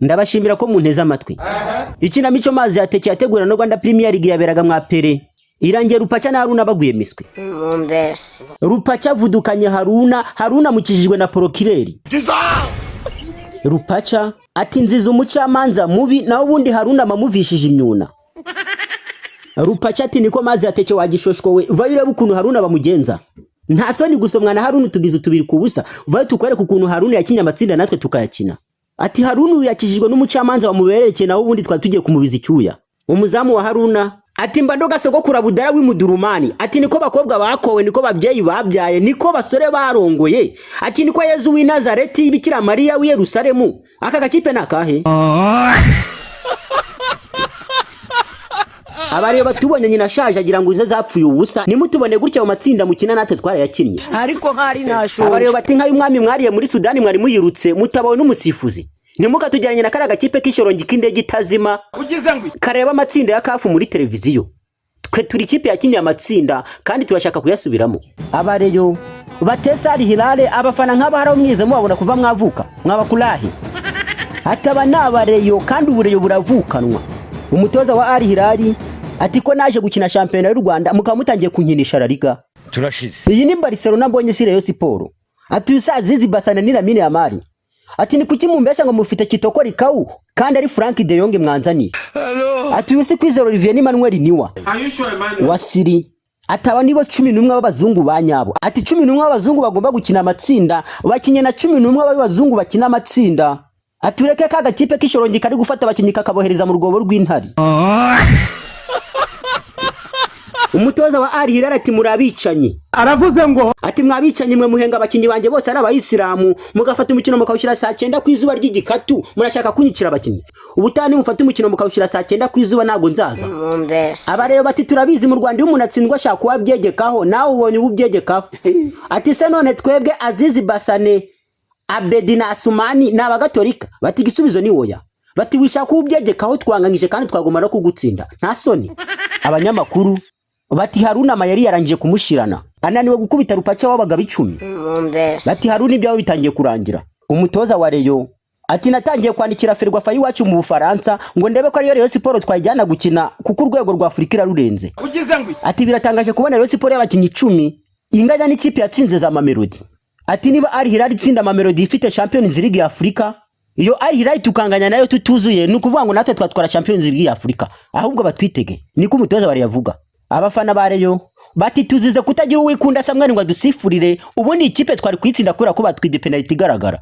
Ndabashimira ko munteze amatwi. Ikinamico Mazi Yateke yategura na Rwanda Premier League yaberaga mwa Pere. Irangiye Rupaca na Haruna baguye miswi. Mumbese. Rupaca avudukanye Haruna, Haruna amukijijwe na porokireri. Rupaca ati nziza umucamanza mubi, naho ubundi Haruna amamuvishije imyuna. Rupaca ati niko Mazi Yateke wagishoshko we, vayo urebe ukuntu Haruna bamugenza. Nta soni gusomwa na Haruna utubizo 2-0, vayo tukwereke ukuntu Haruna yakinye amatsinda natwe tukayakina. Ati Haruna uyu yakijijwe n'umucamanza wamubererekeye, naho ubundi twari tugiye kumubiza icyuya. Umuzamu wa Haruna ati mba ndoga sogokuru Abudara w'imudurumani. Ati niko bakobwa bakowe, niko babyeyi babyaye, niko basore barongoye. Ati niko Yezu w'i Nazareti, Bikira Mariya w'i Yerusalemu. Aka gakipe ni akahe? Abareba batubonye nyina ashaje agira ngo ize zapfuye ubusa, nimutubone gutya mu matsinda mukina natwe twarayakinnye. Ariko nk'ari ntashoje. Abareba bati nk'ay'umwami mwariye muri Sudani mwari muyirutse mutabawe n'umusifuzi. Ntimukatugeranye na kariya gakipe k'ishorongi k'indege itazima kareba amatsinda ya kafu muri televiziyo. Twe turi ikipe yakiniye amatsinda kandi turashaka kuyasubiramo. Abareyo batesa Al Hilal, abafana nk'aba hari mwize mubabona kuva mwavuka mwabakurahe. Ataba ni abareyo kandi ubureyo buravukanwa. Umutoza wa Al Hilal ati ko naje gukina shampiyona y'u Rwanda mukaba mutangiye kunkinisha La Liga. Turashize. Iyi ni Barcelona mbonye si Rayon Sport. Ati uyu Azizi Basane ni Lamine Yamal. Ati ni kuki mumbesha ngo mufite Kitoko Rikau kandi ari Frank de Jong mwanzaniye. Ati uyu si Kwizera Olivier ni Manuel Niwa. Wasiri ataba nibo 11 b'abazungu ba nyabo. Ati 11 b'abazungu bagomba gukina amatsinda bakinye na 11 b'abazungu bakina amatsinda. Ati ureke ka gakipe k'ishorongi kari gufata abakinyi kakabohereza mu rwobo rw'intare. Umutoza wa Al Hilal ati murabicanyi. Aravuze ngo Ati mwabicanyi mwe muhenga abakinyi banjye bose ari abayisilamu, mugafata umukino mukawushyira saa 9 ku izuba ry'igikatu, murashaka kunyicira abakinyi. Ubutaha nimufata umukino mukawushyira saa 9 ku izuba ntabwo nzaza. Mumbese. Abareba bati turabizi mu Rwanda iyo umuntu atsindwa ashaka kuba abyegekaho, nawe ubonye ubu ubyegekaho. Ati se none twebwe Azizi Basane, Abedi na Asumani ni abagatolika? Bati igisubizo ni oya. Bati wishaka kuba ubyegekaho twanganyije kandi twagomba no kugutsinda. Nta soni. Abanyamakuru bati Haruna amayeri yarangije kumushirana, ananiwe gukubita Rupaca w'abagabo 10. Mumbese. Bati Haruna ibyawe bitangiye kurangira. Umutoza wa Rayon ati natangiye kwandikira Ferwafa y'iwacu mu Bufaransa ngo ndebe ko ariyo Rayon Sport twayijyana gukina kuko urwego rwa Afurika irarurenze. Ati biratangaje kubona Rayon Sport y'abakinnyi 10 inganya n'ikipe yatsinze za Mamelodi. Ati niba Al Hilal itsinda Mamelodi ifite Champions League ya Afurika, iyo Al Hilal tukanganya nayo tutuzuye, ni ukuvuga ngo natwe twatwara Champions League ya Afurika. Ahubwo batwitege, niko umutoza wa Rayon avuga. Abafana ba Rayon bati tuzize kutagira uwikunda Samuel ngo adusifurire, ubundi ikipe twari kuyitsinda kubera ko batwibye penalty igaragara.